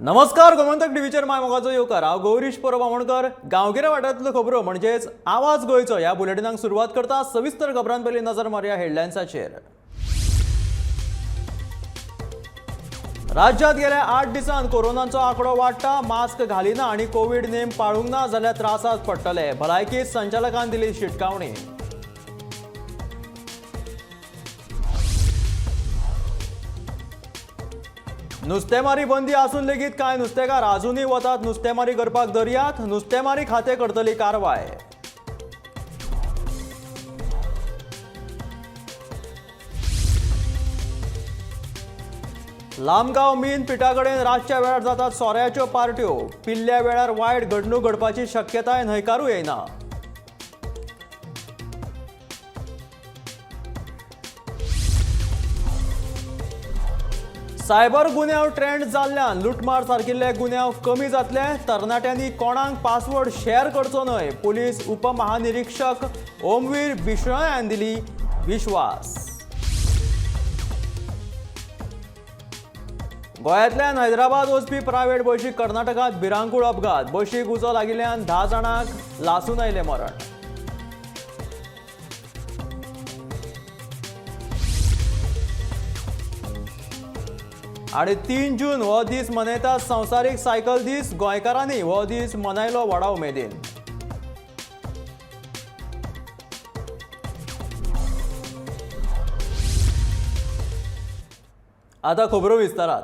नमस्कार, गोमंतक टीव्हीचेर my मोगाचो येवकार. हांव गौरीश परब आमोणकर. गांवगिऱ्या वाठारांतल्यो खबरो म्हणजेच आवाज गोंयचो ह्या बुलेटिनाक सुरवात करता. सविस्तर खबरां पयलीं नजर मारया हेडलायन्साचेर. राज्यात गेल्या 8 दिसांत कोरोनाचो आंकडो वाडटा. मास्क घालिना आनी कोवीड नेम पाळूंक ना जाल्यार त्रासात पडटले. भलायकी संचालकान दिली शिटकावणी. नुस्तेमारी बंदी आसून लेगीत कांय नुस्तेकार अजूनय वतात नुस्तेमारी करपाक दर्यात. नुस्तेमारी खातें करतली कारवाय. लामगांव मीन पिठा कडेन रातच्या वेळार जातात सोऱ्याच्यो पार्ट्यो. पिल्ल्या वेळार वायट घडणूक घडपाची शक्यताय न्हयकारू येना. सायबर गुन्यांव ट्रेंड जाल्ल्यान लुटमार सारकिल्ले गुन्यांव कमी जातले. तरणाट्यांनी कोणाक पासवर्ड शेअर करचो न्हय. पुलीस उपमहानिरीक्षक ओमवीर बिश्नोयान दिली विश्वास. गोंयांतल्यान हैदराबाद वचपी प्रायव्हेट बशीक कर्नाटकांत भिरांकूळ अपघात. बशीक उजो लागिल्ल्यान 10 जाणांक लासून आयलें मरण. आनी 3 जून हो दीस मनयतात संवसारीक सायकल दीस. गोंयकारांनी हो दीस मनयलो व्हडा उमेदीन. आतां खबरो विस्तारात.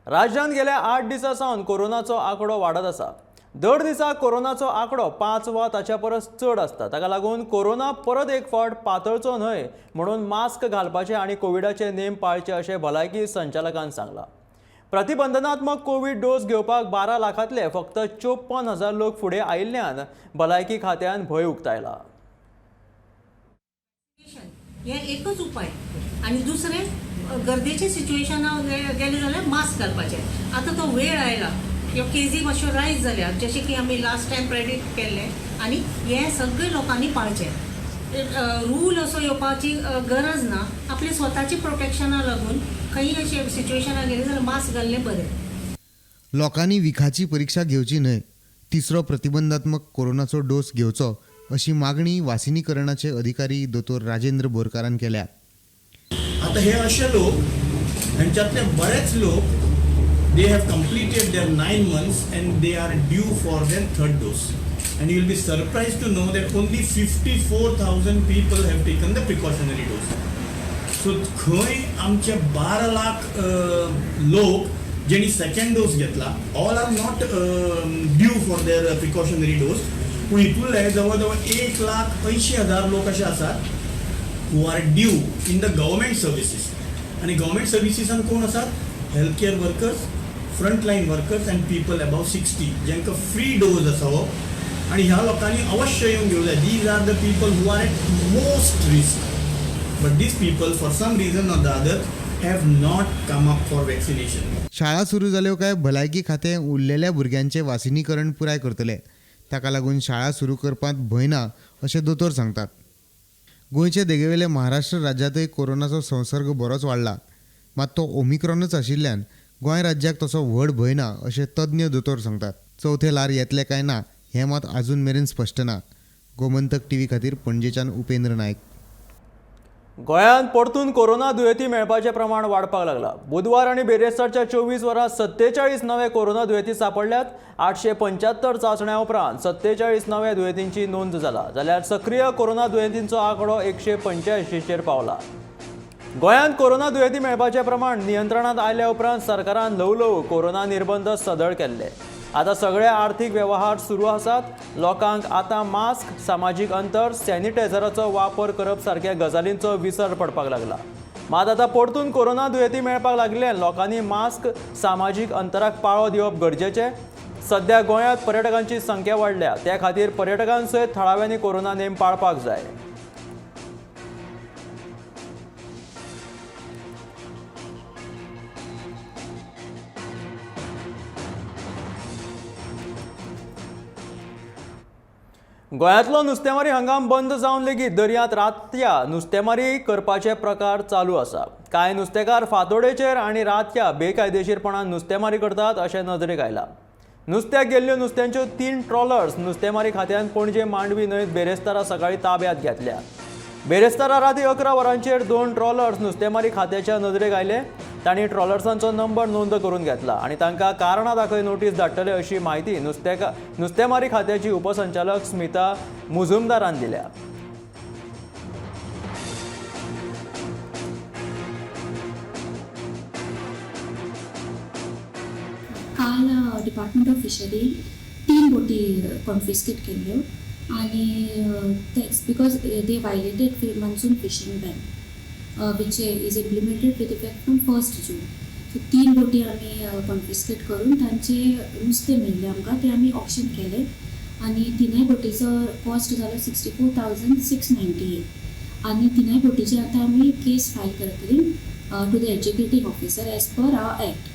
राज्यांत गेल्या 8 दिसां सावन कोरोनाचो आंकडो वाडत आसा. दर दिसा कोरोनाचो आंकडो 5 वा ताच्या परस चड आसता. ताका लागून कोरोना परत एक फावट पातळचो न्हय म्हणून मास्क घालपाचे आनी कोविडाचे नेम पाळचे अशें भलायकी संचालकान सांगलां. प्रतिबंधनात्मक कोवीड डोस घेवपाक 12 लाखांतले फक्त 54,000 लोक फुडें आयिल्ल्यान भलायकी खात्यान भंय उक्तायला. हे एकच उपाय. आनी दुसरें, गर्देच्या सिच्युएशना गेले जाल्यार मास्क घालपाचें. आतां तो वेळ आयला किंवा केजी मातश्यो रायज जाल्या, जशें की आमी लास्ट टायम प्रेडिक्ट केल्लें. आनी हें सगळे लोकांनी पाळचें. रूल असो येवपाची गरज ना. आपले स्वताची प्रोटेक्शना लागून खंय अशें सिच्युएशना गेले जाल्यार मास्क घाल्लें बरें. लोकांनी विखाची परिक्षा घेवची न्हय, तिसरो प्रतिबंधात्मक कोरोनाचो डोस घेवचो अशी मागणी वासिनीकरणाचे अधिकारी दोतोर राजेंद्र बोरकारान केल्या. आता हे असे लोक, ह्यांच्यातले बरेच लोक they have completed their 9 months and they are due for their third dose. And you will be surprised to know that only 54,000 people have taken the precautionary dose. So खंय आमचे 12 लाख लोक जेणी सेकंड डोस घेतला, all are not due for their precautionary dose. पूण हितूंतले जवळ जवळ 1,80,000 लोक अशे आसात who are due in the government services. आनी गव्हर्मेंट सर्विसीसान कोण आसात? Health care workers, frontline workers and people above 60, जांकां फ्री डोज आसा हो. आनी ह्या लोकांनी अवश्य येवन घेवंक जाय. These are the people who are at most risk, but these people for some reason or the other have not come up for vaccination. शाळा सुरू जाल्यो काय भलायकी खातें उरलेल्या भुरग्यांचें वासिनीकरण पुराय करतले. ताका लागून शाळा सुरू करपांत भंय ना अशें दोतोर सांगतात. गोंयचे देगेवेले महाराष्ट्र राज्यांतय कोरोनाचो संसर्ग बरोच वाडला. मात तो ओमिक्रॉनच आशिल्ल्यान गोंय राज्याक तसो व्हड भंय ना अशें तज्ञ दोतोर सांगतात. चवथें ल्हार येतलें काय ना हें मात आजून मेरेन स्पश्ट ना. गोमंतक टीव्ही खातीर पणजेच्यान उपेंद्र नायक. गोंयांत परतून कोरोना दुयेंती मेळपाचें प्रमाण वाडपाक लागलां. बुधवार आनी बिरेस्तारच्या 24 वरां 47 नवे कोरोना दुयेंती सांपडल्यात. 875 चांचण्या उपरांत 47 नवे दुयेंतींची नोंद जाला. जाल्यार सक्रीय कोरोना दुयेंतींचो आंकडो 185चेर पावला. गोंयांत कोरोना दुयेंती मेळपाचें प्रमाण नियंत्रणांत आयल्या उपरांत सरकारान ल्हव ल्हव कोरोना निर्बंध सदळ केल्ले. आतां सगळे आर्थीक वेव्हार सुरू आसात. लोकांक आतां मास्क, सामाजीक अंतर, सॅनिटायझराचो वापर करप सारक्या गजालींचो विसर पडपाक लागला. मात आतां परतून कोरोना दुयेंती मेळपाक लागिल्ल्यान लोकांनी मास्क, सामाजीक अंतराक पाळो दिवप गरजेचें. सध्या गोंयांत पर्यटकांची संख्या वाडल्या, त्या खातीर पर्यटकां सयत थळाव्यांनी कोरोना नेम पाळपाक जाय. गोंयांतलो नुस्तेमारी हंगाम बंद जावन लेगीत दर्यांत रातया नुस्तेमारी करपाचे प्रकार चालू आसा. कांय नुस्तेकार फांतोडेचेर आनी रातया बेकायदेशीरपणान नुस्तेमारी करतात अशें नदरेक आयलां. नुस्त्याक गेल्ल्यो नुस्त्यांच्यो 3 ट्रॉलर्स नुस्तेमारी खात्यान पणजे मांडवी न्हंयत बेरेस्तारा सकाळीं ताब्यांत घेतल्या. बेरेस्तारा राती 11 वरांचेर 2 ट्रॉलर्स नुस्तेमारी खात्याच्या नदरेक आयले. तांणी ट्रॉलर्सांचो नंबर नोंद करून घेतला आनी तांकां कारणां दाखय नोटीस धाडटले अशी म्हायती नुस्तेमारी खात्याची उपसंचालक स्मिता मुजुमदारान दिल्या. काल डिपार्टमेंट ऑफ फिशरी 3 बोटी कॉन्फिस्केट केल्ल्यो आनी that's because they violated monsoon fishing ban which is implemented with effect from 1 June. So 3 बोटी आमी कॉन्फिस्केट करून तांचे नुस्तें मेळ्ळें आमकां, तें आमी ऑक्शन केलें आनी 3 बोटीचो कॉस्ट जालो 64,698 आनी 3 बोटीचे आतां आमी केस फायल करतली to the executive officer as per our act.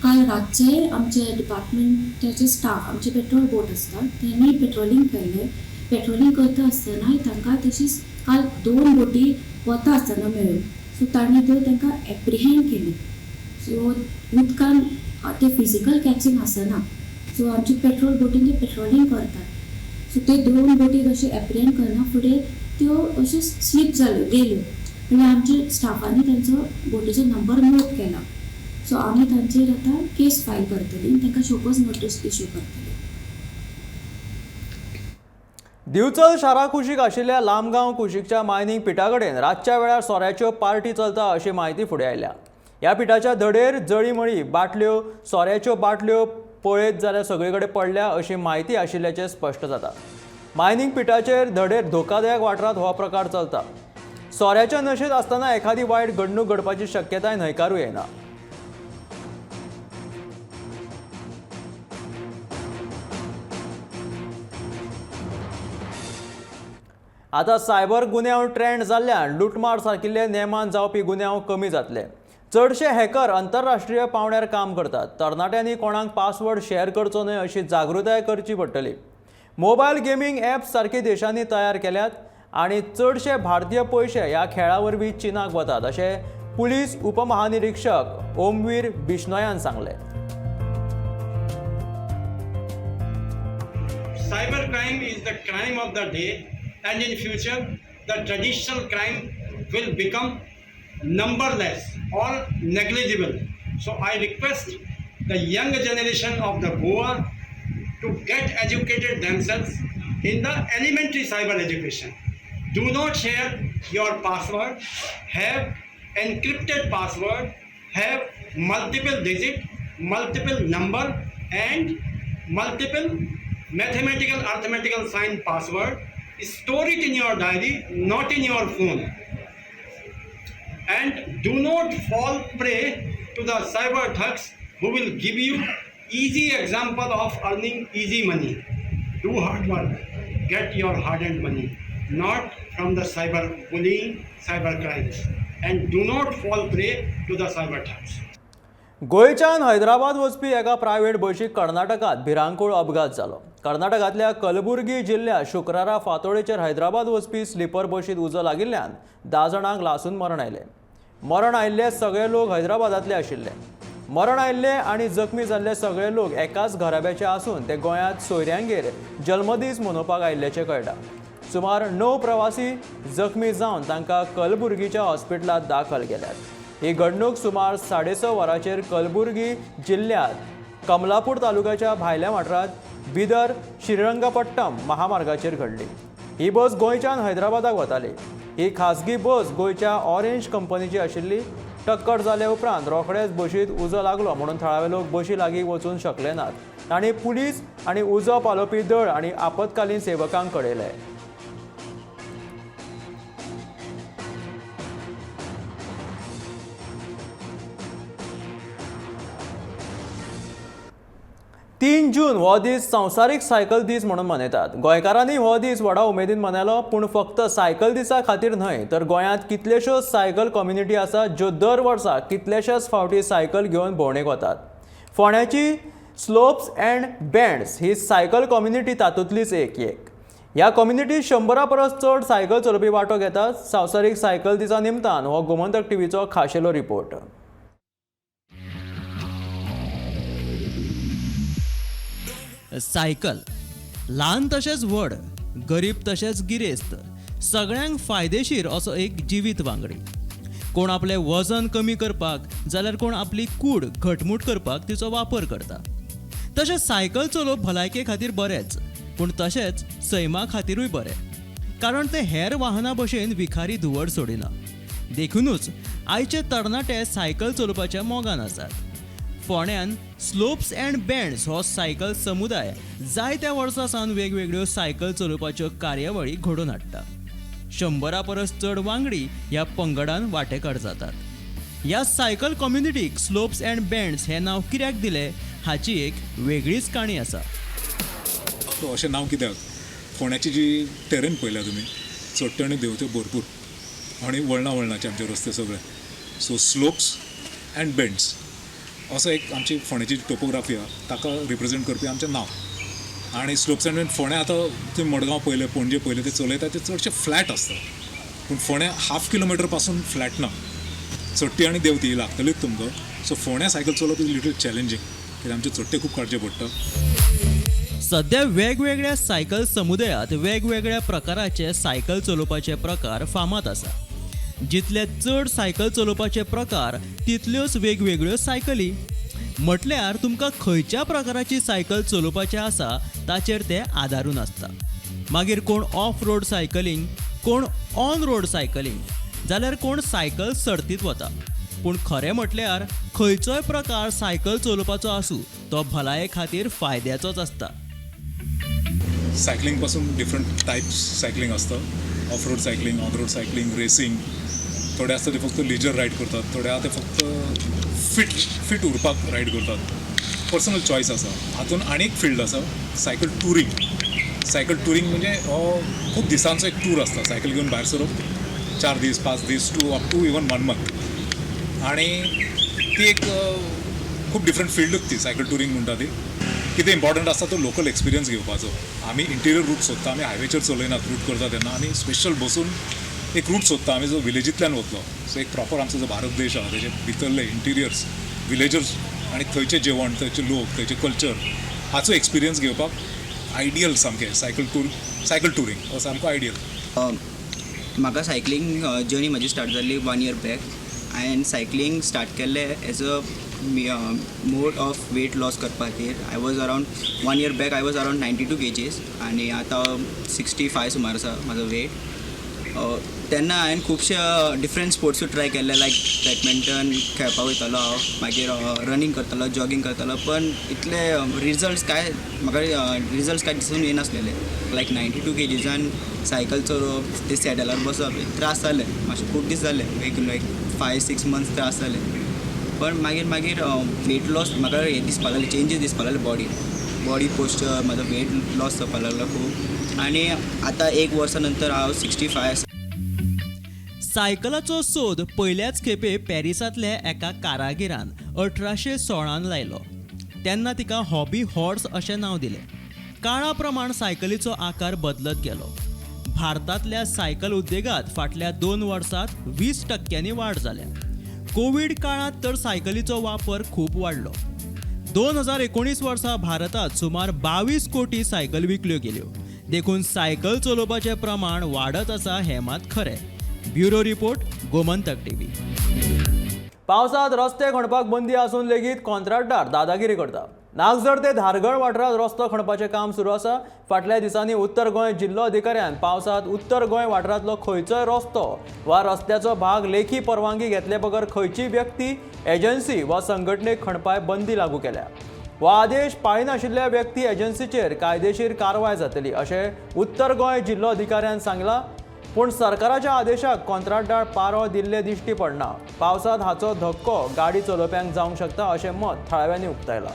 काल रातचे आमचे डिपार्टमेंटाचे स्टाफ, आमचे पेट्रोल बोट आसता, तेणी पेट्रोलिंग केल्लें. पेट्रोलिंग करता आसतनाय तांकां तशीच काल 2 बोटी वता आसतना मेळ्ळ्यो. सो तांणी त्यो तांकां एप्रिहेंड केली. सो उदकान ते फिजिकल कॅचिंग आसना. सो आमचे पेट्रोल बोटीन ते पेट्रोलिंग करतात. सो ते 2 बोटी अशे एप्रिहेंड करना फुडें त्यो अश्यो स्लीप जाल्यो, गेल्यो. म्हणल्यार आमच्या स्टाफांनी तांचो बोटीचो नंबर नोट केला. सो आमी तांचेर आतां केस फायल करतली आनी तांकां शोकॉज नोटीस इशू करतली. दिवचल शारा कुशीक आशिल्ल्या लामगांव कुशीकच्या मायनींग पिठा कडेन रातच्या वेळार सोऱ्याच्यो पार्टी चलता अशी म्हायती फुडें आयल्या. ह्या पिठाच्या धडेर जळीमळी बाटल्यो, सोऱ्याच्यो बाटल्यो पळयत जाल्यार सगळे कडेन पडल्या अशी म्हायती आशिल्ल्याचें स्पश्ट जाता. मायनींग पिठाचेर धडेर धोकादायक वाठारांत हो प्रकार चलता. सोऱ्याच्या नशेंत आसतना एखादी वायट घडणूक घडपाची शक्यताय न्हयकारूं येना. आतां सायबर गुन्यांव ट्रेंड जाल्ल्यान लुटमार सारकिल्ले नेमान जावपी गुन्यांव कमी जातले. चडशे हॅकर आंतरराष्ट्रीय पांवड्यार काम करतात. तरणाट्यांनी कोणाक पासवर्ड शेअर करचो न्हय अशी जागृताय करची पडटली. मोबायल गेमींग ॲप्स सारके देशांनी तयार केल्यात आनी चडशे भारतीय पयशे ह्या खेळा वरवीं चीनाक वतात अशें पुलीस उपमहानिरीक्षक ओमवीर बिश्नोयान सांगलें. Cyber crime is the crime of the day, and in future the traditional crime will become numberless or negligible. So I request the young generation of the Goa to get educated themselves in the elementary cyber education. Do not share your password, have encrypted password, have multiple digit, multiple number and multiple mathematical, arithmetical sign password. Store it in your diary, not in your phone. And do not fall prey to the cyber thugs who will give you easy example of earning easy money. Do hard work, get your hard-earned money, not from the cyber bullying, cyber crimes. And do not fall prey to the cyber thugs. गोंयच्यान हैदराबाद वचपी एका private बशीक कर्नाटकांत भिरांकूळ अपघात जालो. कर्नाटकांतल्या कलबुर्गी जिल्ल्यांत शुक्रारा फांतोडेचेर हैदराबाद वचपी स्लिपर बशींत उजो लागिल्ल्यान 10 जाणांक लासून मरण आयलें. मरण आयिल्ले सगळे लोक हैदराबादांतले आशिल्ले. मरण आयिल्ले आनी जखमी जाल्ले सगळे लोक एकाच घराब्याचे आसून ते गोंयांत सोयऱ्यांगेर जल्मदीस मनोवपाक आयिल्ल्याचें कळटा. सुमार 9 प्रवासी जखमी जावन तांकां कलबुर्गीच्या हॉस्पिटलांत दाखल केल्यात. ही घडणूक सुमार 6:30 वरांचेर कलबुर्गी जिल्ल्यांत कमलापूर तालुक्याच्या भायल्या वाठारांत बिदर श्रीरंगपट्टम महामार्गाचेर घडली. ही बस गोंयच्यान हैदराबादाक वताली. ही खाजगी बस गोंयच्या ऑरेंज कंपनीची आशिल्ली. टक्कर जाले उपरांत रोखडेच बशींत उजो लागलो म्हणून थळावे लोक बशी लागीं वचूंक शकले नात. तांणी पुलीस आनी उजो पालोवपी दळ आनी आपत्कालीन सेवकांक कळयलें. 3 जून हो दीस संवसारीक सायकल दीस म्हणून मनयतात. गोंयकारांनी हो दीस व्हडा उमेदीन मनयलो, पूण फक्त सायकल दिसा खातीर न्हय तर गोंयांत कितल्योश्योच सायकल कम्युनिटी आसात ज्यो दर वर्सा कितलेशेच फावटी सायकल घेवन भोंवडेक वतात. फोंड्याची slopes and bends he cycle community तातूंतलीच एक एक. ह्या कम्युनिटीत 100 परस चड सायकल चलोवपी वांटो घेतात. संवसारीक सायकल दिसा निमतान हो गोमंतक टीव्हीचो खाशेलो रिपोर्ट. सायकल ल्हान तशेंच व्हड, गरीब तशेंच गिरेस्त, सगळ्यांक फायदेशीर असो एक जिवीत वांगडी. कोण आपलें वजन कमी करपाक जाल्यार कोण आपली कूड घटमूट करपाक तिचो वापर करता. तशेंच सायकल चलोवप भलायके खातीर बरेंच, पूण तशेंच सैमा खातीरूय बरें, कारण तें हेर वाहनां भशेन विखारी धुंवर सोडिना. देखुनूच आयचे तरणाटे सायकल चलोवपाच्या मोगान आसात. फोंड्यान स्लोप्स अँड बँड्स हो सायकल समुदाय जायत्या वर्सां सावन वेगवेगळ्यो सायकल चलोवपाच्यो कार्यावळी घडोवन हाडटा. 100 परस चड वांगडी ह्या पंगडान वांटेकार जातात. ह्या सायकल कम्युनिटीक स्लोप्स अँड बँड्स हें नांव कित्याक दिलें हाची एक वेगळीच काणी आसा. अशें नांव कित्याक? फोंड्याची जी टेरेन पळयल्या तुमी, चडट्यो आनी देंवत्यो भरपूर आनी वळणा वळणाचे आमचे रस्ते सगळे. सो स्लोप्स अँड बेंड्स असो एक आमची फोंड्याची टोपोग्राफी आहा ताका रिप्रेजेंट करपी आमचें नांव. आनी स्लोप्स अँड बेंड फोंड्या आतां तुमी मडगांव पळयलें, पणजे पळयलें, ते चलयता ते चडशे फ्लॅट आसता, पूण फोंड्या हाफ किलोमिटर पासून फ्लॅट ना, चडटी आनी देंवती लागतलीच तुमकां. सो फोंड्या सायकल चलोवप is little challenging, कित्याक आमचे चडटे खूब काडचे पडटा. सध्या वेगवेगळ्या सायकल समुदायांत वेगवेगळ्या प्रकाराचे सायकल चलोवपाचे प्रकार फामाद आसा. जितले चड सायकल चलोवपाचे प्रकार तितल्योच वेगवेगळ्यो सायकली. म्हटल्यार तुमकां खंयच्या प्रकाराची सायकल चलोवपाची आसा ताचेर ते आदारून आसता. मागीर कोण ऑफ रोड सायकलींग, कोण ऑन रोड सायकलींग, जाल्यार कोण सायकल सर्तीत वता. पूण खरें म्हटल्यार खंयचोय प्रकार सायकल चलोवपाचो आसूं तो भलाये खातीर फायद्याचोच आसता. सायकलिंग पासून डिफरंट टायप्स सायकलिंग आसता. Off road cycling, on road cycling, racing. थोडे आसता ते फक्त लिजर रायड करतात, थोडे आहा ते फक्त फिट उरपाक रायड करतात. पर्सनल चॉयस आसा. हातून आनी एक फिल्ड आसा, सायकल टुरींग. सायकल टुरींग म्हणजे हो खूब दिसांचो एक टूर आसता. सायकल घेवन भायर सरप, 4 दीस 5 दीस to up to even 1 month. आनी ती एक खूब डिफरंट फिल्डूच ती सायकल टुरींग म्हणटा ती. कितें इम्पॉर्टंट आसता तो लोकल एक्सपिरियन्स घेवपाचो. आमी इंटिरियर रूट सोदता, आमी हायवेचेर चलयनात रूट करता तेन्ना. आमी स्पेशल बसून एक रूट सोदता आमी जो विलेजींतल्यान वतलो. सो एक प्रॉपर आमचो जो भारत देश आहा तेजे भितरले इंटिरियर्स, विलेजर्स आनी थंयचें जेवण, थंयचे लोक, थंयचें कल्चर हाचो एक्सपिरियन्स घेवपाक आयडियल सामकें सायकल टुरींग हो सामको आयडियल. म्हाका सायकलींग जर्नी म्हजी स्टार्ट जाल्ली 1 इयर बॅक. हांवें सायकलींग स्टार्ट केल्लें as a mode of weight loss करपा खातीर. I was around 1 year back I was around 92 kgs आनी आतां 65 सुमार आसा म्हाजो वेट. तेन्ना हांवें खुबशे डिफरंट स्पोर्ट्सूय ट्राय केल्ले, लायक बॅडमिंटन खेळपाक वयतालो हांव, मागीर रनींग करतालो, जॉगींग करतालो, पण इतले रिजल्ट्स कांय म्हाका रिजल्ट्स कांय दिसून येनासलेले. लायक 92 केजीसान सायकल चलोवप, ते सॅडलार बसप, त्रास जाले मातशे, खूब दीस जाले, एक लायक 5-6 मंथ्स त्रास जाले. पण मागीर मागीर वेट लॉस म्हाका हें दिसपाक लागलें, चेंजीस दिसपाक लागले, बॉडी पोस्चर, म्हाजो वेट लॉस जावपाक लागलो खूब. आनी आतां 1 वर्सा नंतर हांव 65 आसा. सायकलाचो सोद पयल्याच खेपे पॅरिसांतल्या एका कारागिरान 1816 लायलो. तेन्ना तिका हॉबी हॉर्स अशें नांव दिलें. काळा प्रमाण सायकलीचो आकार बदलत गेलो. भारतांतल्या सायकल उद्देगांत फाटल्या 2 वर्सांत 20% वाड जाल्या. कोवीड काळांत तर सायकलीचो वापर खूब वाडलो. 2019 वर्सा भारतांत सुमार 22 कोटी सायकल विकल्यो गेल्यो. देखून सायकल चलोवपाचें प्रमाण वाडत आसा हें मात खरें. Bureau report, Gomantak TV. पावसांत रस्ते खणपाक बंदी आसून लेगीत कॉन्ट्रॅक्टर दादागिरी करता. नागझर ते धारगळ वाठारांत रस्तो खणपाचें काम सुरू आसा. फाटल्या दिसांनी उत्तर गोंय जिल्लो अधिकाऱ्यान पावसांत उत्तर गोंय वाठारांतलो खंयचोय रस्तो वा रस्त्याचो भाग लेखी परवानगी घेतले बगर खंयची व्यक्ती, एजन्सी वा संघटनेक खणपाक बंदी लागू केल्या. वा आदेश पाळिनाशिल्ल्या व्यक्ती एजन्सीचेर कायदेशीर कारवाय जातली अशें उत्तर गोंय जिल्लो अधिकाऱ्यान सांगलां. पूण सरकाराच्या आदेशाक कॉन्ट्रॅक्टदार पारो दिल्ले दिश्टी पडना. पावसांत हाचो धक्को गाडी चलोवप्यांक जावंक शकता अशें मत थळाव्यांनी उक्तायलां.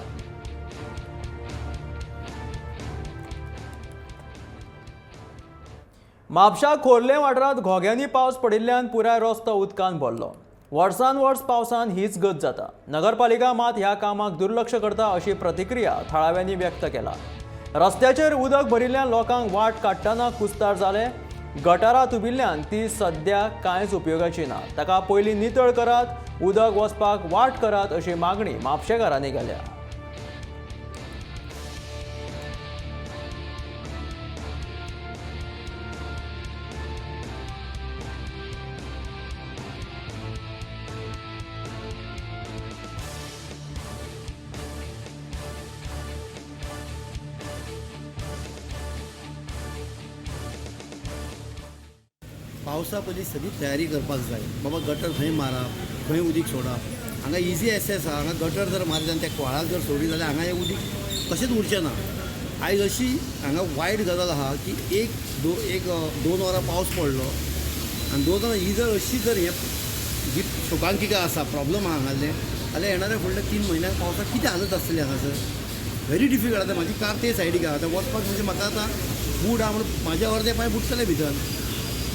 म्हापशा खोर्ले वाठारांत घोग्यांनी पावस पडिल्ल्यान पुराय रस्तो उदकान भरलो. वर्सान वर्स पावसान हीच गत जाता. नगरपालिका मात ह्या कामाक दुर्लक्ष करता अशी प्रतिक्रिया थळाव्यांनी व्यक्त केला. रस्त्याचेर उदक भरिल्ल्यान लोकांक वाट काडटना कुस्तार जाले. गटारां तुबिल्ल्यान ती सद्या कांयच उपयोगाची ना. ताका पयलीं नितळ करात, उदक वचपाक वाट करात अशी मागणी म्हापशेकारांनी केल्या. पावसा पयलीं सदींच तयारी करपाक जाय. बाबा गटर खंय मारप, खंय उदीक सोडप. हांगा इजी एक्सेस आहा. हांगा गटर जर मारले आनी त्या व्हाळाक जर सोडली जाल्यार हांगा हें उदीक कशेंच उरचें ना. आयज अशी हांगा वायट गजाल आहा की एक दोन वरां पावस पडलो आनी 2 वरां ही जर अशी जर हें जी शोकांतिका आसा, प्रॉब्लम आहा हांगासरलें, जाल्यार येणाऱ्या फुडल्या 3 म्हयन्यांक पावसाक कितें हालत आसतली हांगासर. Very difficult. आतां म्हाजी कार ते सायडीक आहा, आतां वचपाक म्हणजे म्हाका आतां बूट आहा म्हणून म्हाज्या अर्दे पांय बुडटले भितर.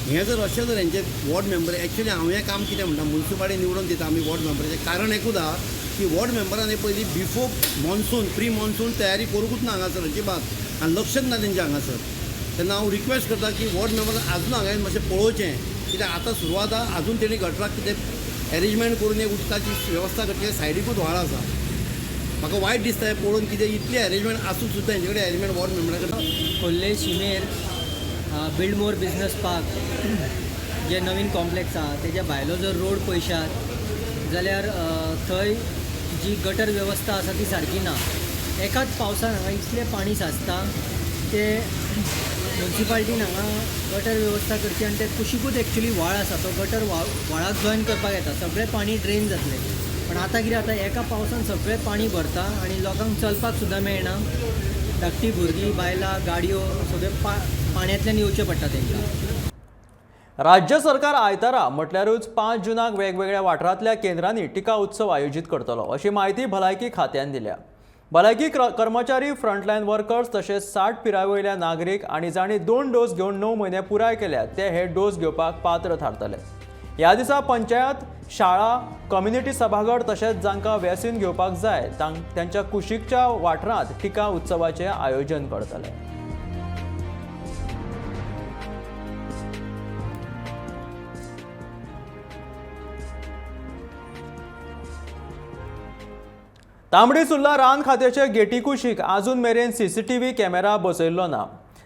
हें जर अशें जर हेंचे वॉर्ड मेंबर एक्चुअली हांव हें काम कितें म्हणटा, मुन्सिपालिटी निवडून दिता आमी वॉर्ड मेंबराचें कारण एकूच आहा की वॉर्ड मेंबरान पयलीं बिफोर मॉन्सून प्री मॉन्सून तयारी करूंकूच ना हांगासर अजिबात, आनी लक्षच ना तेंचें हांगासर. तेन्ना हांव रिक्वेस्ट करता की वॉर्ड मेंबरान आजून हांगा मातशें पळोवचें, कित्याक आतां सुरवात आहा, आजून तेणी गटराक कितें एरेंजमेंट करून एक उदकाची वेवस्था करची. सायडीकूच व्हाळ आसा. म्हाका वायट दिसता हें पळोवन, कितें इतलें एरेंजमेंट आसून सुद्दां हेंचे कडेन एरेंजमेंट वॉर्ड मेंबरा कडेन. खोर्ले शिमेर बिल्डमोर बिजनस पार्क जे नवीन कॉम्प्लेक्स आहा तेज्या भायलो जर रोड पळयशात जाल्यार थंय जी गटर वेवस्था आसा ती सारकी ना. एकाच पावसान हांगा इतलें पाणी साचता ते म्युनिसिपालिटीन हांगा गटर वेवस्था करची आनी ते कुशिकूच एक्चुली व्हाळ आसा, तो गटर व्हाळाक जॉयन करपाक येता, सगळें पाणी ड्रेन जातलें. पण आतां कितें जाता, एका पावसान सगळें पाणी भरता आनी लोकांक चलपाक सुद्दां मेळना. धाकटी भुरगीं, बायलां, गाडयो सगळें पाण्यांतल्यान येवचें पडटा तांकां. राज्य सरकार आयतारा म्हटल्यारूच 5 जूनाक वेगवेगळ्या वाठारांतल्या केंद्रांनी टिका उत्सव आयोजीत करतलो अशी म्हायती भलायकी खात्यान दिल्या. भलायकी कर्मचारी, फ्रंटलायन वर्कर्स तशेंच 60 पिराये वयल्या नागरीक आनी जांणी 2 डोस घेवन 9 म्हयने पुराय केल्यात ते हे डोस घेवपाक पात्र थारतले. ह्या दिसा पंचायत, शाळा, कम्युनिटी सभाघर तशेंच जांकां वॅक्सिन घेवपाक जाय तांच्या कुशीकच्या वाठारांत टिका उत्सवाचें आयोजन करतले. तांबडी सुर्ला रान खात्याचे गेटी कुशीक आजून मेरेन सीसीटीव्ही कॅमेरा बसयल्लो ना.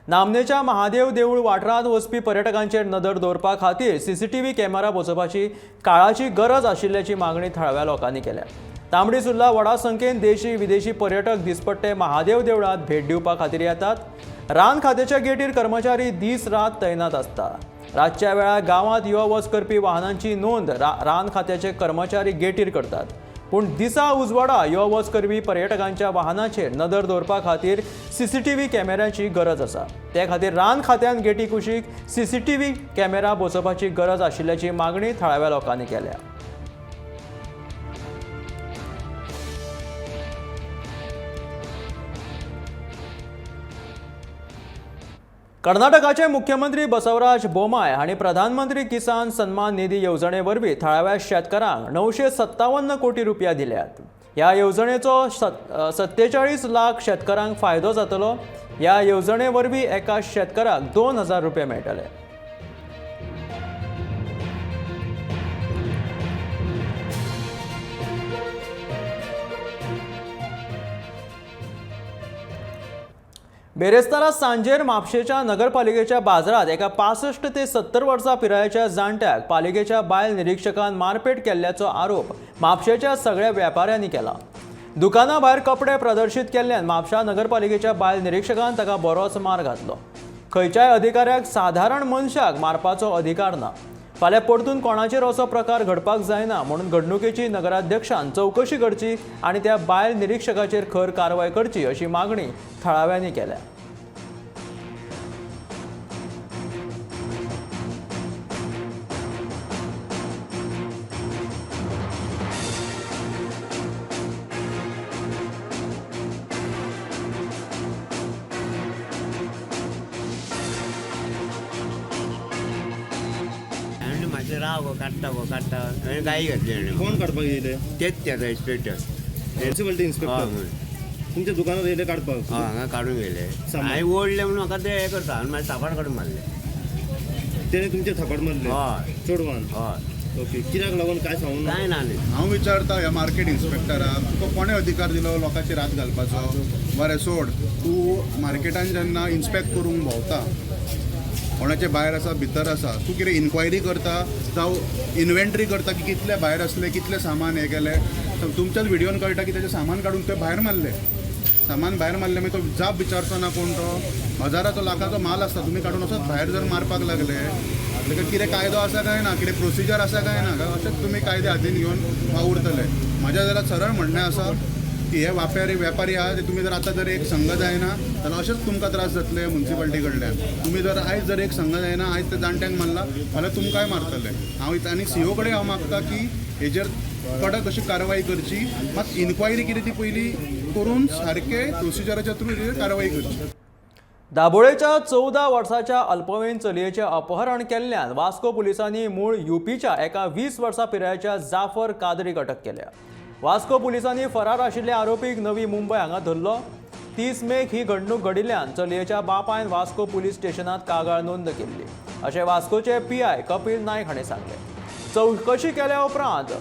नामनेच्या महादेव देवूळ वाठारांत वचपी पर्यटकांचेर नदर दवरपा खातीर सीसीटीव्ही कॅमेरा बसोवपाची काळाची गरज आशिल्ल्याची मागणी थळाव्या लोकांनी केल्या. तांबडी सुर्ला व्हडा संख्येन देशी विदेशी पर्यटक दिसपट्टे महादेव देवळांत भेट दिवपा खातीर येतात. रान खात्याच्या गेटीर कर्मचारी दीस रात तैनात आसता. रातच्या वेळार गांवांत यो वच करपी वाहनांची नोंद रान खात्याचे कर्मचारी गेटीर करतात. पूण दिसा उजवाडा यो वच करपी पर्यटकांच्या वाहनाचेर नदर दवरपा खातीर सीसीटीव्ही कॅमेऱ्याची गरज आसा. ते खातीर रान खात्यान गेटी कुशीक सीसीटीव्ही कॅमेरा बसोवपाची गरज आशिल्ल्याची मागणी थळाव्या लोकांनी केल्या. कर्नाटकाचे मुख्यमंत्री बसवराज बोमाय हांणी प्रधानमंत्री किसान सन्मान निधी येवजणे वरवीं थळाव्या शेतकारांक 957 कोटी रुपया दिल्यात. ह्या येवजणेचो 47 लाख शेतकारांक फायदो जातलो. ह्या येवजणे वरवीं एका शेतकाराक 2000 रुपया मेळटले. बेरेस्तारा सांजेर म्हापशेच्या नगरपालिकेच्या बाजारात एका 65 ते 70 वर्सां पिरायेच्या जाणट्याक पालिकेच्या बायल निरीक्षकान मारपेट केल्ल्याचो आरोप म्हापशेच्या सगळ्या वेपाऱ्यांनी केला. दुकाना भायर कपडे प्रदर्शीत केल्ल्यान म्हापशा नगरपालिकेच्या बायल निरीक्षकान ताका बरोच मार घातलो. खंयच्याय अधिकाऱ्याक साधारण मनशाक मारपाचो अधिकार ना. फाल्यां परतून कोणाचेर असो प्रकार घडपाक जायना म्हणून घडणुकेची नगराध्यक्षान चवकशी करची आनी त्या बायल निरीक्षकाचेर खर कारवाय करची अशी मागणी थळाव्यांनी केल्या. ते राव गो काडटा गो काडटा हांवें गाळी घातली हाणें. कोण काडपाक येयले? तेच ते आतां इन्स्पेक्टर. Municipality inspector? तुमच्या दुकानार येयले काडपाक? हय, हांगा काडून गेले. सामान. हांवें ओडलें म्हणून म्हाका ते हें करता आनी मागीर थापाट काडून मारले. तेणे तुमचे थापाट मारले? हय. चेडवान? हय. ओके, कित्याक लागून काय सांगूंक ना? कांय ना न्ही. हांव विचारता ह्या मार्केट इन्स्पेक्टराक, तुका कोणें अधिकार दिलो लोकांचेर हात घालपाचो? बरें सोड, तूं मार्केटान जेन्ना इन्स्पेक्ट करूंक भोंवता, कोणाचे भायर आसा भितर आसा, तूं कितें इन्क्वायरी करता जावं इन्वेंट्री करता की कितले भायर आसले, कितलें सामान हें केलें? तुमच्याच व्हिडियोन कळटा की तेजें सामान काडून ते भायर मारलें. सामान भायर मारलें मागीर तो जाप विचारचो ना कोण? तो हजाराचो लाखाचो माल आसता, तुमी काडून असोच भायर जर मारपाक लागले जाल्यार कितें कायदो आसा काय ना, कितें प्रोसिजर आसा काय ना, काय अशेंच तुमी कायदे हातीन घेवन वावुरतले? म्हाज्या जाल्यार सरळ म्हणणें आसा की हे वेपारी आहा ते तुमी जर आतां जर एक संघ जायना जाल्यार अशेंच तुमकां त्रास जातले मुन्सिपाल्टी कडल्यान. तुमी जर आयज जर एक संघ जायना, आयज ते जाणट्यांक मारला फाल्यां तुमकांय मारतले. हांव आनी सी ओ कडेन हांव मागता की हेजेर कडक अशी कारवाय करची, मात इन्क्वायरी कितें ती पयली करून सारके प्रोसिजराच्या थ्रू हेजेर कारवाय करची. दाबोळेच्या 14 वर्साच्या अल्पवयीन चलयेचें अपहरण केल्ल्यान वास्को पुलिसांनी मूळ युपीच्या एका 20 वर्सां पिरायेच्या जाफर कादरीक अटक केल्या. वास्को पुलिसांनी फरार आशिल्ल्या आरोपीक नवी मुंबय हांगा धरलो. 30 मेक ही घडणूक घडिल्ल्यान चलयेच्या बापायन वास्को पुलीस स्टेशनांत कागाळ नोंद केल्ली अशें वास्कोचे PI Kapil Naik हाणें सांगलें. चवकशी केल्या उपरांत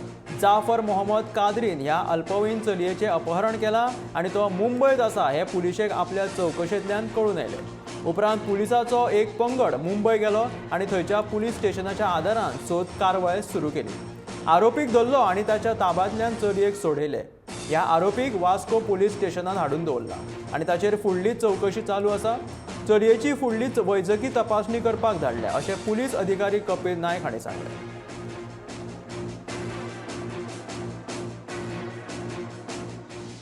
जाफर मोहम्मद कादरीन ह्या अल्पवयीन चलयेचें अपहरण केलां आनी तो मुंबयत आसा हें पुलिशेक आपल्या चवकशेंतल्यान कळून आयलें. उपरांत पुलिसाचो एक पंगड मुंबय गेलो आनी थंयच्या पुलीस स्टेशनाच्या आदारान सोद कारवाय सुरू केली. आरोपीक धरलो आनी ताच्या ताब्यांतल्यान चलयेक सोडयले. ह्या आरोपीक वास्को पुलीस स्टेशनान हाडून दवरला आनी ताचेर फुडली चवकशी चालू आसा. चलयेची फुडली वैजकी तपासणी करपाक धाडल्या अशें पुलीस अधिकारी कपिल नायक हांणी सांगलें.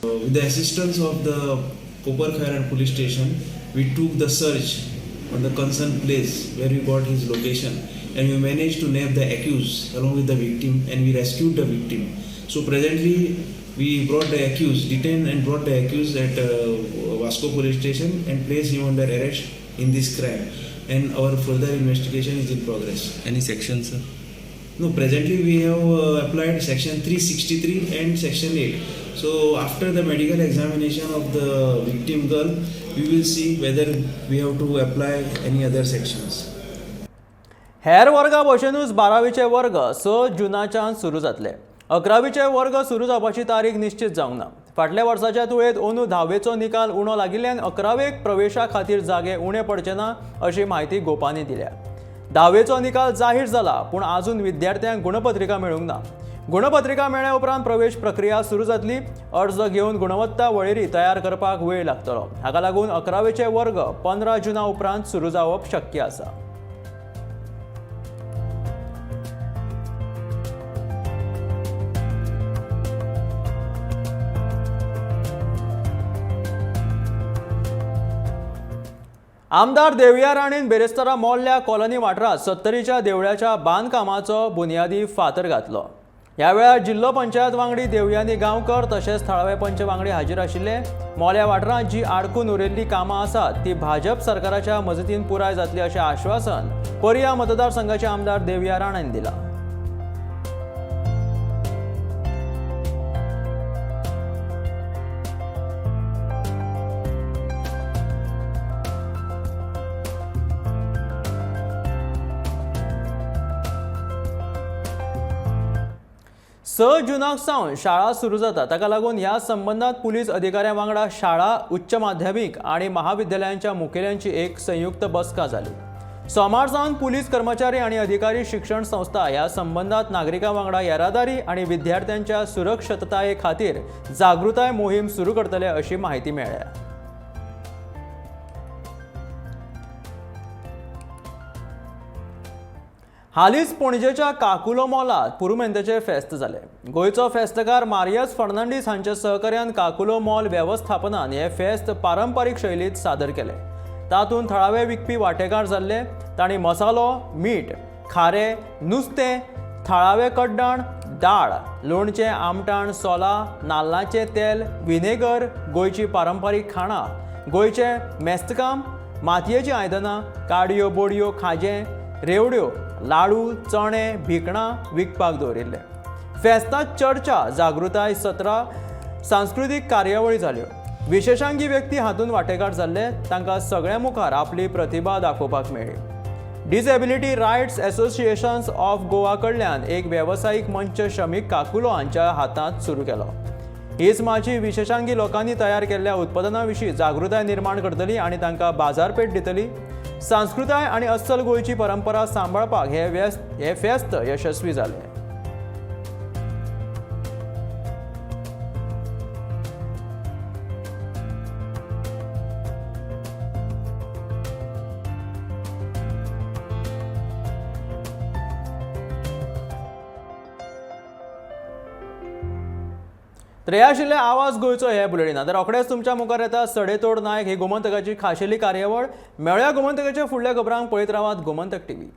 With the assistance of the Koparkhairane police station, we took the search on the concerned place where we got his location, and we managed to nab the accused along with the victim, and we rescued the victim. So presently we brought the accused, detained and brought the accused at Vasco police station and placed him under arrest in this crime, and our further investigation is in progress. Any section, sir? No, presently we have applied section 363 and section 8. So after the medical examination of the victim girl, we will see whether we have to apply any other sections. हेर वर्गा भशेनूच 12वीचे वर्ग 6 जूनाच्यान सुरू जातले. 11वीचे वर्ग सुरू जावपाची तारीख निश्चित जावंक ना. फाटल्या वर्साच्या तुळेंत अंदू 10वेचो निकाल उणो लागिल्ल्यान 11वेक प्रवेशा खातीर जागे उणे पडचे ना अशी म्हायती गोपांनी दिल्या. 10वेचो निकाल जाहीर जाला पूण आजून विद्यार्थ्यांक गुणपत्रिका मेळूंक ना. गुणपत्रिका मेळ्ळ्या उपरांत प्रवेश प्रक्रिया सुरू जातली. अर्ज घेवन गुणवत्ता वळेरी तयार करपाक वेळ लागतलो. हाका लागून 11वेचे वर्ग 15 जुना उपरांत सुरू जावप शक्य आसा. आमदार देवया राणेन बेरेस्तारा मोल्ल्या कॉलनी वाठारांत सत्तरीच्या देवळाच्या बांदकामाचो बुनियादी फातर घातलो. ह्या वेळार जिल्लो पंचायत वांगडी देवयानी गांवकर तशेंच थळावे पंच वांगडी हाजीर आशिल्ले. मोल्या वाठारांत जी आडकून उरिल्लीं कामां आसात ती भाजप सरकाराच्या मजतीन पुराय जातली अशें आश्वासन पर्या मतदारसंघाचे आमदार देवया राणेन दिलां. स जुनाक सावन शाळा सुरू जाता, ताका लागून ह्या संबंदांत पुलीस अधिकाऱ्यां वांगडा शाळा, उच्च माध्यमीक आनी महाविद्यालयांच्या मुखेल्यांची एक संयुक्त बसका जाली. सोमार सावन पुलीस कर्मचारी आनी अधिकारी शिक्षण संस्था ह्या संबंदांत नागरिकां वांगडा येरादारी आनी विद्यार्थ्यांच्या सुरक्षताये खातीर जागृताय मोहीम सुरू करतले अशी म्हायती मेळ्ळ्या. हालींच पणजेच्या काकुलो मॉलांत पुरुमेंताचें फेस्त जालें. गोंयचो फेस्तकार मारियस फर्नांडीस हांच्या सहकार्यान काकुलो मॉल वेवस्थापनान हें फेस्त पारंपारीक शैलींत सादर केलें. तातूंत थळावे विकपी वांटेकार जाल्ले. तांणी मसालो, मीठ, खारें, नुस्तें, थळावे कड्डाण, दाळ, लोणचें, आमटाण, सोलां, नाल्लाचें तेल, विनेगर, गोंयची पारंपारीक खाणां, गोंयचें मेस्तकाम, मातयेचीं आयदनां, काडयो, बोडयो, खाजें, रेवड्यो, लाडू, चणे, भिकणां विकपाक दवरिल्ले. फेस्तांत चर्चा, जागृताय सत्रां, सांस्कृतीक कार्यावळी जाल्यो. विशेशांगी व्यक्ती हातूंत वांटेकार जाल्ले, तांकां सगळ्यां मुखार आपली प्रतिभा दाखोवपाक मेळ्ळी. Disability rights associations of Goa कडल्यान एक वेवसायीक मंच शमीक काकुलो हांच्या हातांत सुरू केलो. हीच माची विशेशांगी लोकांनी तयार केल्ल्या उत्पादना विशीं जागृताय निर्माण करतली आनी तांकां बाजारपेठ दितली. सांस्कृताय आनी अस्सल गोंयची परंपरा सांबाळपाक हे फेस्त यशस्वी जालें. तर हे आशिल्ले आवाज गोंयचो हे बुलेटीन. आतां रोखडेच तुमच्या मुखार येता सडेतोड नायक ही गोमंतकाची खाशेली कार्यावळ. मेळया गोमंतकाच्या फुडल्या खबरांक. पळयत रावात गोमंतक टीव्ही.